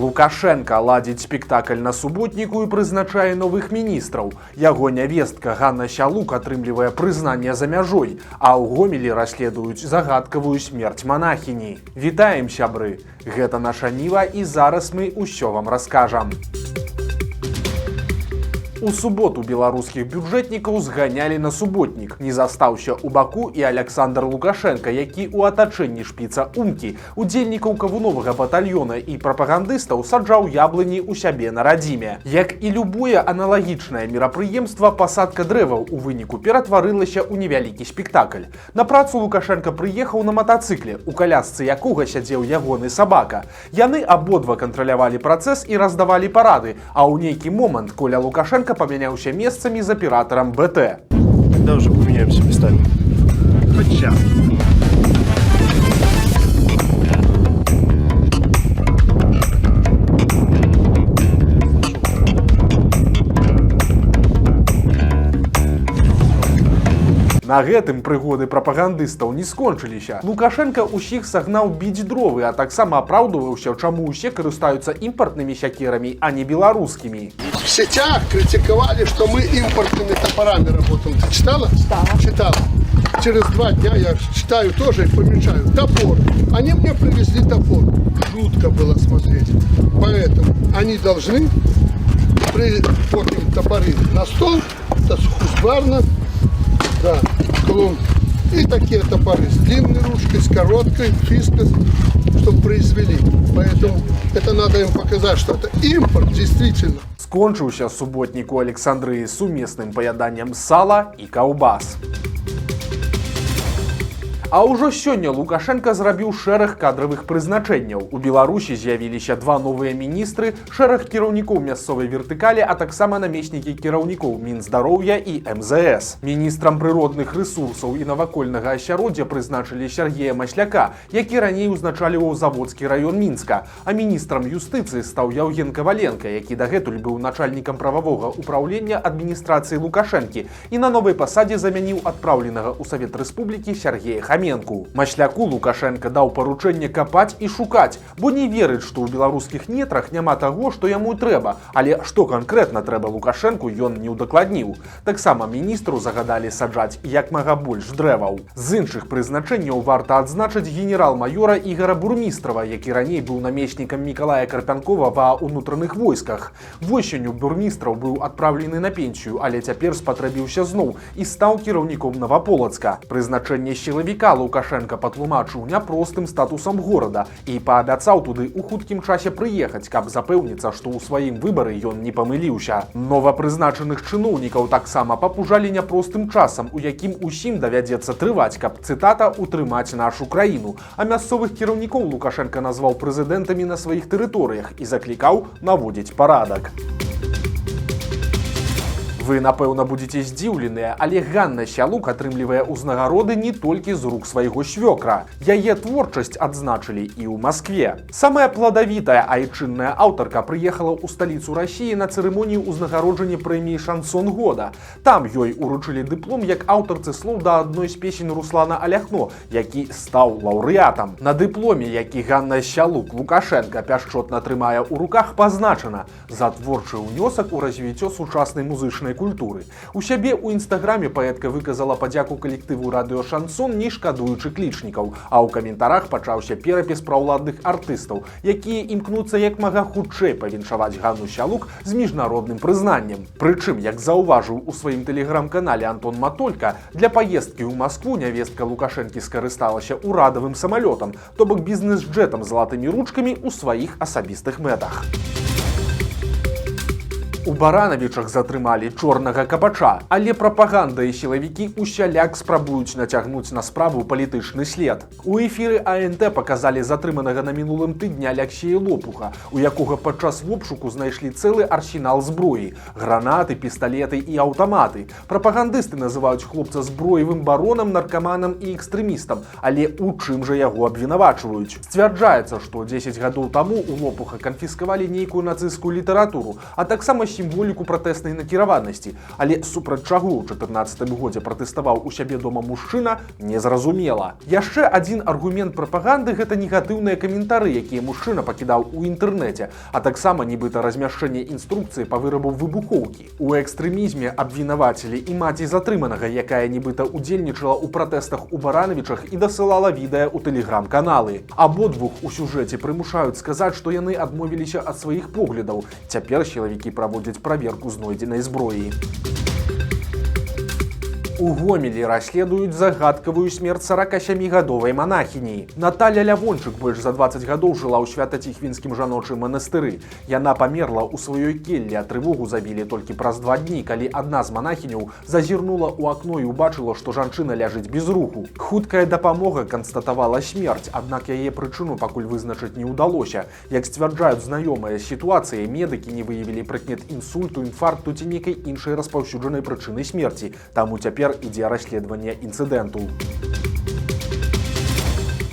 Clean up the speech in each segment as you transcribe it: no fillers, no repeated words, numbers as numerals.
Лукашэнка ладзіць спектакль на суботніку і прызначае новых міністраў. Яго нявестка Ганна Сялук атрымлівае прызнанне за мяжой, а ў Гомелі расследуюць загадкавую смерць манахіні. Вітаем, сябры! Гэта «Наша Ніва», і зараз мы ўсё вам раскажам. У суботу беларускіх бюджэтнікаў зганялі на суботнік. Не застаўся ў баку і Аляксандр Лукашэнка, які ў атачэнні шпіца Умкі, удзельнікаў кавуновага батальёна і прапагандыстаў саджаў яблыні ў сябе на радзіме. Як і любое аналагічнае мерапрыемства, пасадка дрэваў у выніку ператварылася ў невялікі спектакль. На працу Лукашэнка прыехаў на матацыкле, у калясцы якога сядзеў ягоны сабака. Яны абодва кантралявалі працэс і раздавалі парады, а ў нейкі момант Коля Лукашэнка памяняўся месцамі з аператарам БТ. Когда уже поменяемся местами? Хоть сейчас. На гэтым прыгоды прапагандыстаў не скончыліся. Лукашэнка ўсіх сагнаў біць дровы, а таксама апраўдваўся, чаму ўсе карыстаюцца імпартнымі сякерамі, а не беларускімі. В сетях критиковали, что мы импортными топорами работаем. Ты читала? Читала. Читала. Через 2 дня я читаю тоже и помечаю. Топор. Они мне привезли топор. Жутко было смотреть. Поэтому они должны, вот им топоры на стол, это Хускварна, да, клон. И такие топоры с длинной ручкой, с короткой, Фискас, чтобы произвели. Поэтому это надо им показать, что это импорт действительно. Скончыўся суботнік у Александрыі сумесным паяданнем сала і каўбас. А ўжо сёння Лукашэнка зрабіў шэраг кадравых прызначэнняў. У Беларусі з'явіліся два новыя міністры, шэраг кіраўнікоў мясцовай вертыкалі, а таксама намеснікі кіраўнікоў Мінздароўя і МЗС. Міністрам прыродных рэсурсаў і навакольнага асяроддзя прызначылі Сяргея Масляка, які раней узначальваў Заводскі раён Мінска. А міністрам юстыцыі стаў Яўген Каваленка, які дагэтуль быў начальнікам прававога ўпраўлення адміністрацыі Лукашэнкі і на новай пасадзе замяніў адпраўленага ў Савет Рэспублікі Сяргея Хаменку. Масляку Лукашэнка даў паручэнне капаць і шукаць, бо не верыць, што ў беларускіх нетрах няма таго, што яму трэба. Але што канкрэтна трэба Лукашэнку, ён не ўдакладніў. Таксама міністру загадалі саджаць як мага больш дрэваў. З іншых прызначэнняў варта адзначыць генерал-маёра Ігара Бурмістрава, які раней быў намеснікам Мікалая Карпянкова ва ўнутраных войсках. Восенню Бурмістраў быў адпраўлены на пенсію, але цяпер спатрэбіўся зноў і стаў кіраўніком Наваполацка. Прызначэнне сілавіка Лукашэнка патлумачыў няпростым статусам горада і паабяцаў туды ў хуткім часе прыехаць, каб запэўніцца, што ў сваім выбары ён не памыліўся. Новапрызначаных чыноўнікаў таксама папужалі няпростым часам, у якім усім давядзецца трываць, каб, цытата, утрымаць нашу краіну. А мясцовых кіраўнікоў Лукашэнка назваў прэзідэнтамі на сваіх тэрыторыях і заклікаў наводзіць парадак. Вы, напэўна, будзеце здзіўленыя, але Ганна Сялук атрымлівае ўзнагароды не толькі з рук свайго свёкра. Яе творчасць адзначылі і ў Маскве. Самая пладавітая айчынная аўтарка прыехала ў сталіцу Расіі на цырымонію ўзнагароджання прэміі «Шансон года». Там ёй уручылі дыплом як аўтарцы слоў да адной з песень Руслана Аляхно, які стаў лаўрэатам. На дыпломе, які Ганна Сялук Лукашэнка пяшчотна трымае ў руках, пазначана: «За творчы ўнёсак у развіццё сучаснай музычнай культуры». У сябе ў інстаграме паэтка выказала падзяку калектыву радыё «Шансон», не шкадуючы клічнікаў, а ў каментарах пачаўся перапіс праўладных артыстаў, якія імкнуцца як мага хутчэй павіншаваць Ганну Сялук з міжнародным прызнаннем. Прычым, як заўважыў у сваім тэлеграм-канале Антон Матолька, для паездкі ў Маскву нявестка Лукашэнкі скарысталася урадавым самалётам, то бок бізнес-джетам з залатымі ручкамі ў сваіх асабістых мэтах. У Баранавічах затрымалі чорнага капача, але прапаганда і сілавікі усяляк спрабуюць нацягнуць на справу палітычны след. У эфіры АНТ паказалі затрыманага на мінулым тыдні Аляксея Лопуха, у якога падчас вобшуку знайшлі цэлы арсенал зброі: гранаты, пісталеты і аўтаматы. Прапагандысты называюць хлопца зброевым баронам, наркаманам і экстрэмістам, але ў чым жа яго абвінавачваюць? Сцвярджаецца, што 10 гадоў таму у Лопуха канфіскавалі нейкую нацысцкую літаратуру, а таксама сімволіку пратэснай накіраванасці, але супраць чаго ў 14 годзе пратэставаў у сябе дома мужчына, незразумела. Яшчэ адзін аргумент прапаганды — гэта негатыўныя каментары, якія мужчына пакідаў у інтэрнэце, а таксама нібыта размяшчэнне інструкцыі па вырабу выбухоўкі. У экстрэмізме абвінавацілі і маці затрыманага, якая нібыта удзельнічала ў пратэстах у Баранавічах і дасылала відэа ў тэлеграм-каналы. Абодвух у сюжэце прымушаюць сказаць, што яны адмовіліся ад сваіх поглядаў. Цяпер сілавікі праводзяць праверку знойдзенай зброі. У Гомелі расследуюць загадкавую смерць 47-гадовай манахіні. Наталя Лявончык больш за 20 гадоў жыла ў Свята-Ціхвінскім жаночым манастыры. Яна памерла ў сваёй келлі, а трывогу забілі толькі праз 2 дні, калі адна з манахіняў зазірнула ў акно і ўбачыла, што жанчына ляжыць без руху. Хуткая дапамога канстатавала смерць, аднак яе прычыну пакуль вызначыць не ўдалося. Як сцвярджаюць знаёмыя з сітуацыяй, медыкі не выявілі прыкмет інсульту, інфаркту ці нейкай іншай распаўсюджанай прычыны смерці. Таму цяпер ідзе расследаванне інцыдэнту.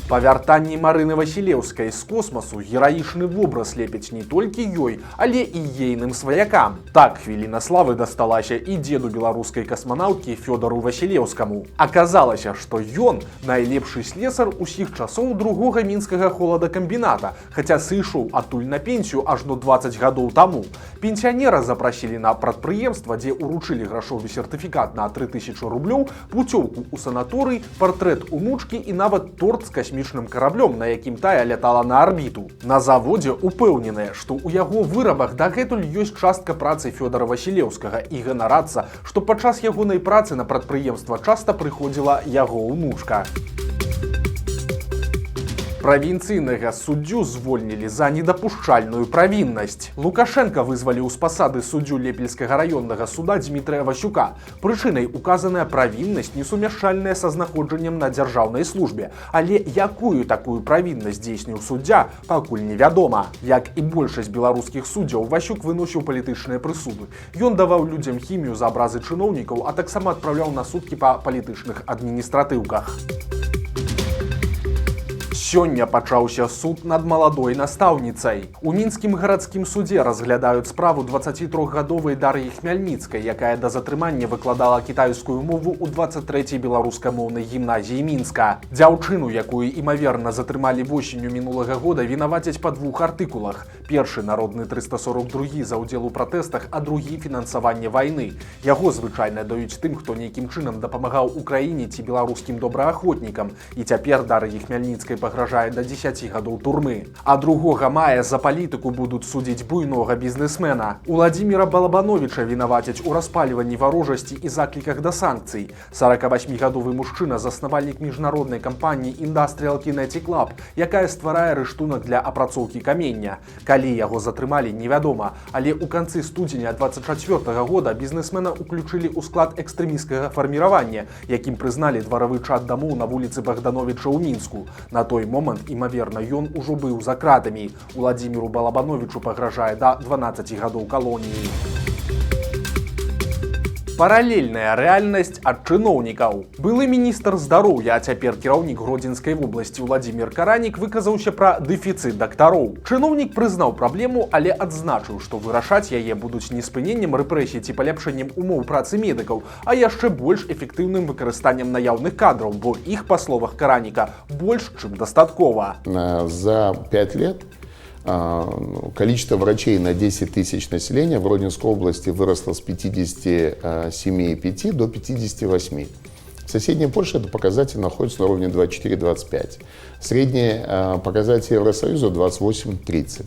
Па вяртанні Марыны Васілеўскай з космасу гераічны вобраз лепяць не толькі ёй, але і ейным сваякам. Так, хвіліна славы дасталася і дзеду беларускай касманаўткі Фёдару Васілеўскаму. Аказалася, што ён найлепшы слесар усіх часоў другога мінскага холадакамбіната, хаця сышоў адтуль на пенсію ажно 20 гадоў таму. Пенсіянера запрасілі на прадпрыемства, дзе ўручылі грашовы сертыфікат на 3000 рублёў, пуцёўку ў санаторый, партрэт унучкі і нават торт з касмічным караблём, на якім тая лятала на арбіту. На заводзе упэўненыя, што ў яго вырабах дагэтуль ёсць частка працы Фёдара Васілеўскага, і ганарацца, што падчас ягонай працы на прадпрыемства часта прыходзіла яго ўнучка. Правінцыйнага суддзю звольнілі за недапушчальную правіннасць. Лукашэнка вызваліў з пасады суддзю Лепельскага раённага суда Дмітрыя Васюка. Прычынай указаная правіннасць, несумяшчальная са знаходжаннем на дзяржаўнай службе. Але якую такую правіннасць здзейсніў суддзя, пакуль невядома. Як і большасць беларускіх суддзяў, Васюк выносіў палітычныя прысуды. Ён даваў людзям хімію за абразы чыноўнікаў, а таксама адпраўляў на суткі па палітычных адміністратыўках. Сёння пачаўся суд над маладой настаўніцай. У Мінскім гарадскім судзе разглядаюць справу 23-гадовай Дар'і Хмяльніцкай, якая да затрымання выкладала кітайскую мову ў 23 беларускамоўнай гімназіі Мінска. Дзяўчыну, якую, імаверна, затрымалі восенню мінулага года, вінавацяць па двух артыкулах. Першы — народны 342 за ўдзел у пратэстах, а другі — фінансаванне вайны. Яго звычайна даюць тым, хто нейкім чынам дапамагаў Украіне ці беларускім добраахвотнікам. І цяпер Дар'і Хмяльніцкай пагражае да 10 гадоў турмы. А 2 мая за палітыку будуць судзіць буйнога бізнесмена. Уладзіміра Балабановіча вінавацяць у распальванні варожасці і закліках да санкцый. 48-гадовы мужчына — заснавальнік міжнароднай кампаніі Industrial Kinetic Lab, якая стварае рыштунак для апрацоўкі камення. Калі яго затрымалі, невядома, але ў канцы студзеня 24 года бізнесмена ўключылі ў склад экстрэмісцкага фарміравання, якім прызналі дваравы чат дамоў на вуліцы Багдановіча ў Мінску. На той момант, імаверна, ён ужо быў за кратамі. Уладзіміру Балабановічу пагражае да 12 гадоў калоніі. Паралельная рэальнасць ад чыноўнікаў. Былы міністр здароўя, а цяпер кіраўнік Гродзенскай вобласці Уладзімір Каранік выказаўся пра дэфіцыт дактароў. Чыноўнік прызнаў праблему, але адзначыў, што вырашаць яе будуць не спыненнем рэпрэсій ці паляпшэннем умоў працы медыкаў, а яшчэ больш эфектыўным выкарыстаннем наяўных кадраў, бо іх, па словах Караніка, больш чым дастаткова. За 5 лет ну, количество врачей на 10 тысяч населения в Гродненской области выросло с 57,5 до 58. В соседней Польше этот показатель находится на уровне 24-25. Средний показатель Евросоюза 28-30.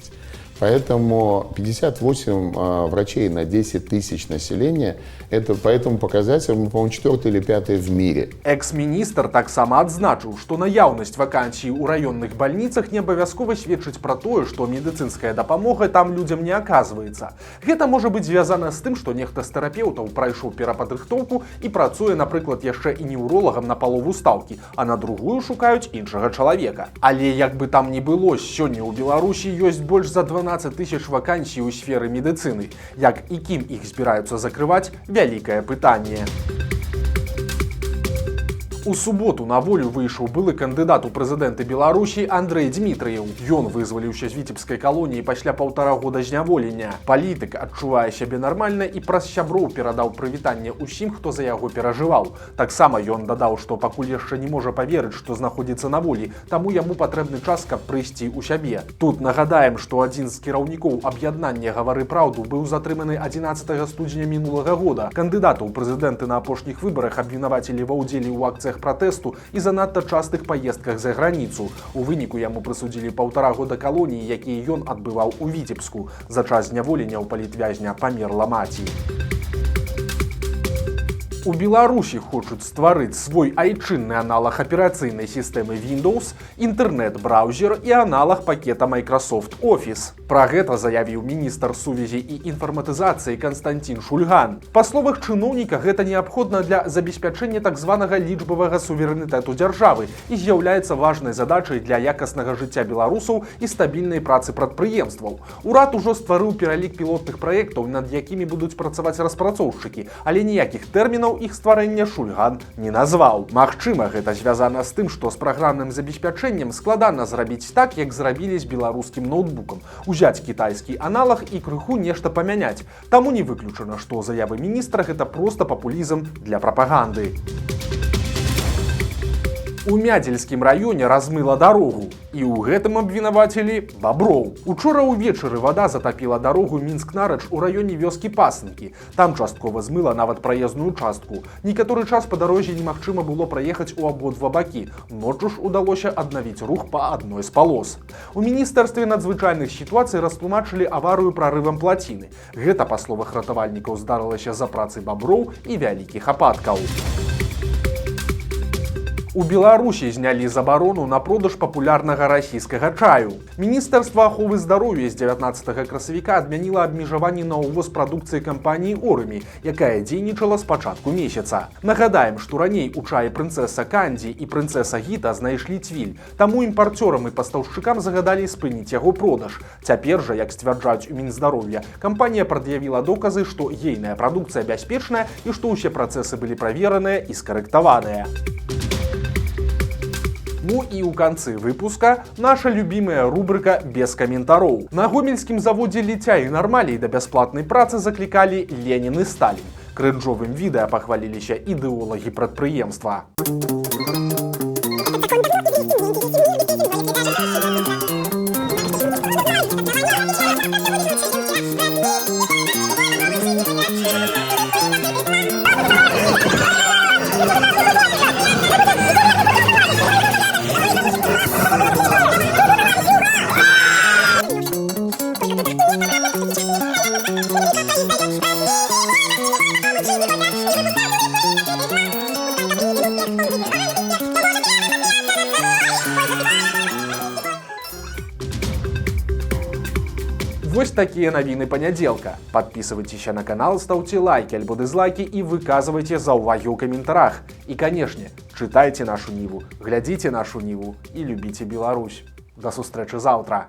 Поэтому 58 врачей на 10 тысяч населения, это по этому показателю мы, по-моему, четвертый или пятый в мире. Экс-міністр таксама адзначыў, што наяўнасць вакансій у раённых бальніцах не абавязкова сведчыць пра тое, што медыцынская дапамога там людзям не аказваецца. Гэта можа быць звязана з тым, што нехта з тэрапеўтаў прайшоў перападрыхтоўку і працуе, напрыклад, яшчэ і неўролагам на палову стаўкі, а на другую шукаюць іншага чалавека. Але як бы там ні было, сёння ў Беларусі ёсць больш за 12 тысяч вакансій у сферы медыцыны. Як і кім іх збіраюцца закрываць — вялікае пытанне. У суботу на волю выйшаў былы кандыдат у прэзідэнты Беларусі Андрэй Дзмітрыеў. Ён вызваліўся з віцебскай калоніі пасля паўтара года зняволення. Палітык адчувае сябе нармальна і праз сяброў перадаў прывітанне ўсім, хто за яго перажываў. Таксама ён дадаў, што пакуль яшчэ не можа паверыць, што знаходзіцца на волі, таму яму патрэбны час, каб прыйсці ў сябе. Тут нагадаем, што адзін з кіраўнікоў аб'яднання «Гавары праўду» быў затрыманы 11 студзеня мінулага года. Кандыдата ў прэзідэнты на апошніх выбарах абвінавацілі ва ўдзеле ў акцыях пратэсту і занадта частых паездках за граніцу. У выніку яму прысудзілі паўтара года калоніі, якія ён адбываў у Віцебску. За час зняволення ў палітвязня памерла маці. У Беларусі хочуць стварыць свой айчынны аналаг аперацыйнай сістэмы Windows, інтэрнэт-браўзер і аналаг пакета Microsoft Office. Пра гэта заявіў міністр сувязі і інфарматызацыі Канстанцін Шульган. Па словах чыноўніка, гэта неабходна для забеспячэння так званага лічбавага суверэнітэту дзяржавы і з'яўляецца важнай задачай для якаснага жыцця беларусаў і стабільнай працы прадпрыемстваў. Урад ужо стварыў пералік пілотных праектаў, над якімі будуць працаваць распрацоўшчыкі, але ніякіх тэрмінаў іх стварэння Шульган не назваў. Магчыма, гэта звязана з тым, што з праграмным забеспячэннем складана зрабіць так, як зрабілі з беларускім ноўтбукам. Узяць кітайскі аналаг і крыху нешта памяняць. Таму не выключана, што заявы міністра — гэта проста папулізм для прапаганды. У Мядзельскім раёне размыла дарогу. І ў гэтым абвінавацілі баброў. Учора ўвечары вада затапіла дарогу Мінск-Нарач у раёне вёскі Пасынкі. Там часткова змыла нават праезную частку. Некаторы час па дарозе немагчыма было праехаць у абодва бакі. Ноччу ж удалося аднавіць рух па адной з палос. У міністэрстве надзвычайных сітуацый растлумачылі аварыю прарывам плаціны. Гэта, па словах ратавальнікаў, здарылася з-за працы баброў і вялікіх ападкаў. У Беларусі знялі забарону на продаж папулярнага расійскага чаю. Міністэрства аховы здароўя з 19 красавіка адмяніла абмежаванні на ўвоз прадукцыі кампаніі Орымі, якая дзейнічала з пачатку месяца. Нагадаем, што раней у чаі «Прынцэса Кандзі» і «Прынцэса Гіта» знайшлі цвіль. Таму імпарцёрам і пастаўшчыкам загадалі спыніць яго продаж. Цяпер жа, як сцвярджаюць у Мінздароўя, кампанія прад'явіла доказы, што ейная прадукцыя бяспечная і што ўсе працэсы былі правераныя і скарэктаваныя. Ну і ў канцы выпуска наша любимая рубрика «Без каментароў». На гомельскім заводзе ліцця і нармалей да бясплатнай працы заклікалі Ленін і Сталін. Крынжовым відэа пахваліліся ідэолагі прадпрыемства. Вось такія навіны панядзелка. Падпісвайцеся на канал, стаўце лайкі альбо дызлайкі і выказвайце заўвагі ў каментарах. І, канешне, чытайце «Нашу Ніву», глядзіце «Нашу Ніву» і любіце Беларусь. Да сустрэчы заўтра.